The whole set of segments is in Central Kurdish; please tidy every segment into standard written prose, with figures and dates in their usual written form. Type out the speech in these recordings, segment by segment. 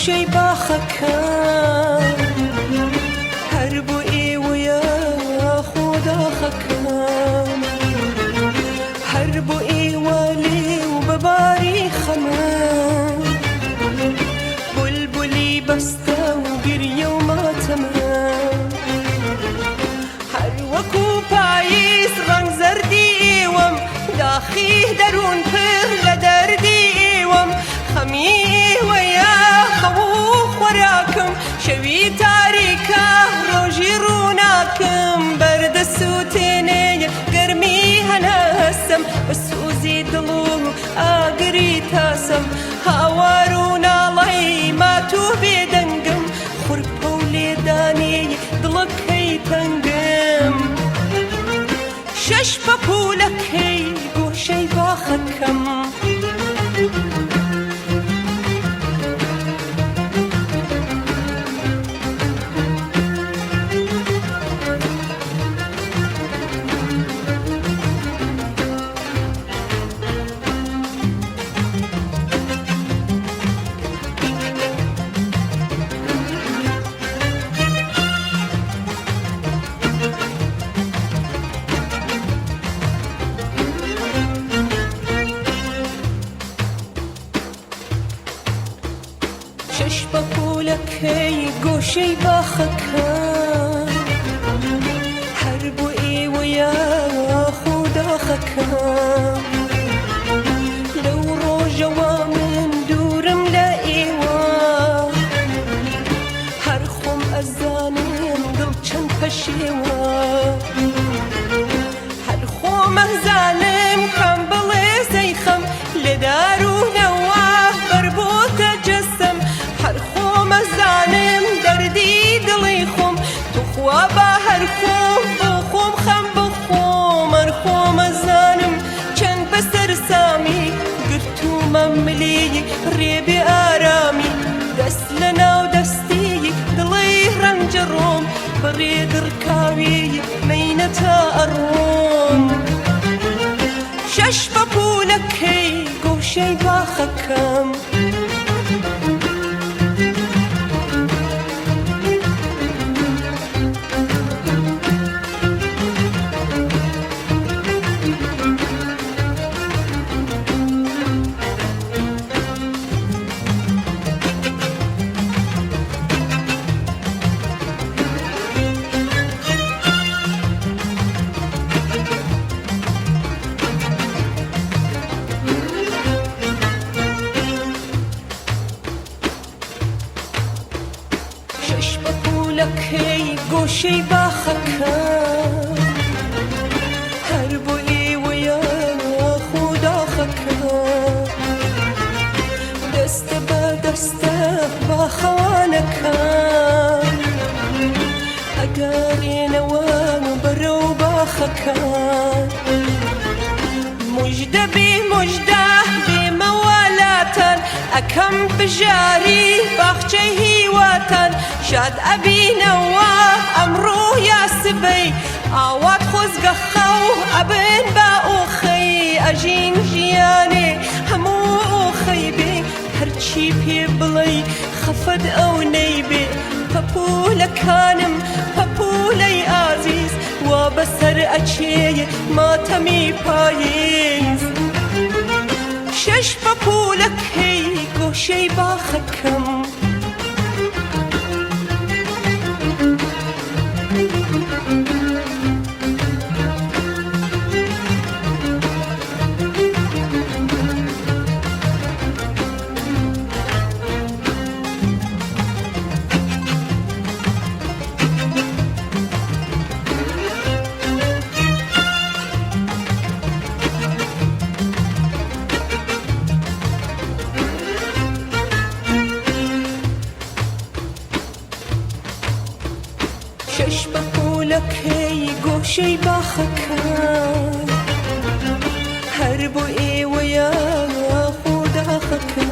گۆشەی باخەکەم، هەر بۆ ئێوەیە خۆ داخەکەم، هەر بۆ ئێوە لێو بە باری خەمم، بولبولی بەستە و گریە و ماتەمم، هەر وەکو پاییز ڕەنگ زەردی ئێوەم، داخی دەروون پر لە دەردی ئێوەم، خەمی ئێوەیە خەو و خۆراکم، شەوی تاریکە ڕۆژی ڕووناکم، بەردە سووتێنێ گەرمی هەناسەم، بە سۆزی دڵ و ئاگری تاسەم، هاوار و ناڵەی مات و بێدەنگم، خورپە و لێدانی دڵەکەی تەنگم. شەش پەپوولەکەی گۆشەی باخەکەم. شەش پەپوولەکەی گۆشەی باخەکە، هەر بۆ ئێوەیە خۆ داخەکە. لەو ڕۆژەوە من دوورم لە ئێوە، هەر خۆم ئەزانم دڵ چەند پەشێوە، هەر خۆم ئەزانم کام بڵێ زەیخەم لە دار و نەوا بەربۆتە جەستەم، هەر خۆم ئەزانم دەردی دڵی خۆم، توخوا با هەر خۆم بۆ خۆم خەم بخۆم، هەر خۆم ئەزانم چەند بەسەر سامی گرتوومە ملی ڕێ بێ ئارامی، دەست لە ناو دەستی دڵی ڕەنجەڕۆم، بەڕێ دڕکاوی مەینەتە ئەڕۆم. شەش پەپوولەکەی گۆشەی باخەکەم. شەش پەپوولەکەی گۆشەی باخەکە، هەر بۆ ئێوەیە خۆ داخەکە. دەستە بە دەستە باخەوانەکە، ئەگەڕێنەوە بەرەو باخەکە. مژدە بێ مژدە بێ مەوالاتان، ئەکەم بژاری باخچەی هیواتان، شاد ئەبینەوە ئەمڕۆ یا سبەی، ئاوات خۆزگە خەو ئەبن بە ئۆخەی، ئەژین ژیانێ هەموو ئۆخەی بێ، هەرچی پێ بڵێی خەفەت ئەو نەیبێ. پەپوولەکانم پەپوولەی ئازیز، وا بەسەر ئەچێ ماتەمی پاییز. شەش پەپوولەکەی گۆشەی باخەکەم. شەش پەپوولەکەی گۆشەی باخەکە، هەر بۆ ئێوەیە خۆ داخەکە،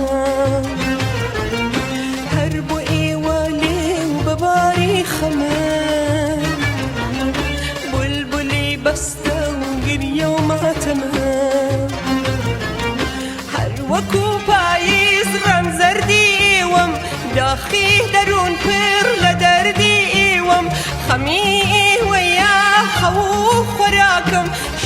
هەر بۆ ئێوە لێو بە باری خەمە، بولبولی بەستە و گریە و ماتەمە، هەر وەکو پاییز ڕەنگ زەردی ئێوەم.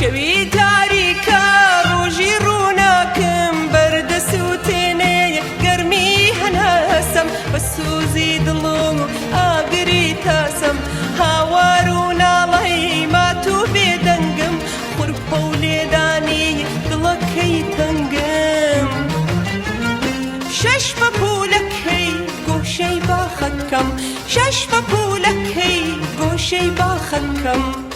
شەوی تاریکە ڕۆژی ڕووناکم بەردەسووتێنێ گەرمی هەناسەم بە سۆزی دڵ و ئاگری تاسەم هاوار و ناڵەی مات و بێدەنگم خورپە و لێدانی دڵەکەی تەنگم شەش پەپوولەکەی گۆشەی باخەکەم شەش پەپوولەکەی گۆشەی باخەکەم.